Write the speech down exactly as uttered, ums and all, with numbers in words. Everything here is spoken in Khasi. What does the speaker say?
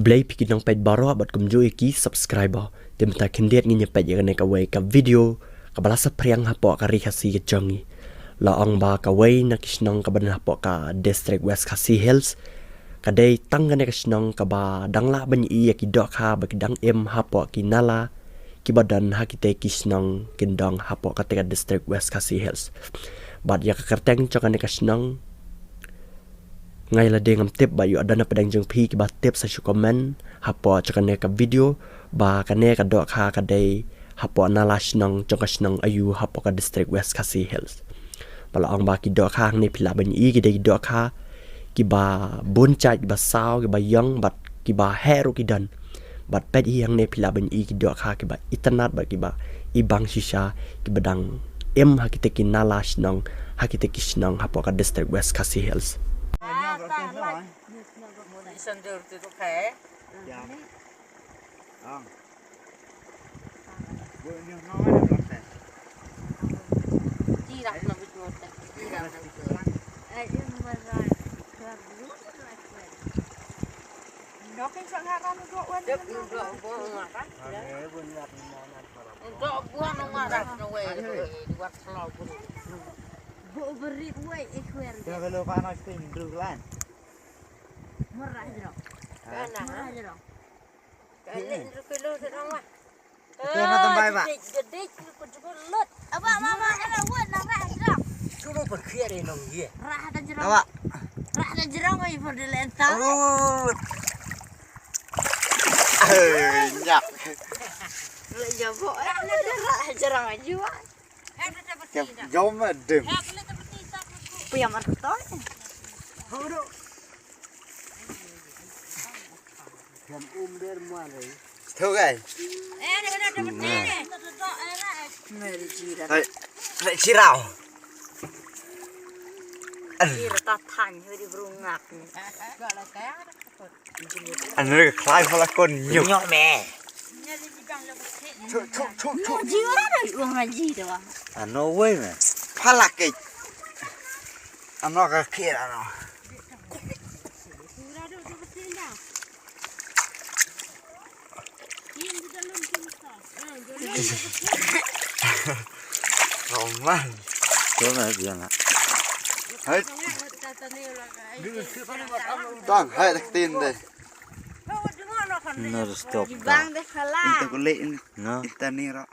Khublei phi ki nongpeit baroh bad kumjuh ïa ki subscriber. Te mynta khyndiat ngin ïa peit ïa kane kawei ka video kaba la saphriang hapoh ka Ri Khasi ka jong ngi. La ong ba kawei na ki shnong kaba don hapoh ka District West Khasi Hills, ka dei tang kane ka shnong kaba dang lah ban ïohi ïa ki dohkha ba ki dang im hapoh ki nala kiba don ha kite ki shnong kyndong hapoh kate ka District West Khasi Hills. Bad ïa ka kyrteng jong kane ka shnong nga ïa lade ngam tip, bad ïoh don na pdeng jong phi kiba tip sa shu comment hapoh jong kane ka video ba kane ka dohkha ka dei hapoh nala shnong jong ka shnong aiu hapoh ka District West Khasi Hills. Ba la ong ba ki dohkha hangne phi lah ban ïohi ki dei ki dohkha kiba bun jait, kiba saw, kiba ïong bad kiba heh ruh ki don. Bad peit hi hangne phi lah ban ïohi ki dohkha kiba itynnad bad kiba ibang shisha, kiba dang im ha kite ki nala shnong, ha kite ki shnong hapoh ka District West Khasi Hills. Aba mama, ala wan na rah jrong. Cuma pergi ada nong ye. Rah ta jrong. Aba. Rah ta jrong ai for de lenta. Oh. Eh, nyak. Le jabo, eh, rah jrong aja. Jom dem. Pia mar to. Huru. Kan um der mare. Tau kai. Hai, hai, cirau. An. Ira ta thang huri brungak ni. An re klai pala kon nyuk. Nyuk me. Chuk, chuk, chuk, chuk. Jiwa ada uang ngaji tu. Ano wei me. Pala ke. Ano ka kira ano. Roman. Roman biang ah. Hai. Tang, hai, tak tin deh. No, stop. Bang deh khala. Ita kulit ini. No. Ita ni rak.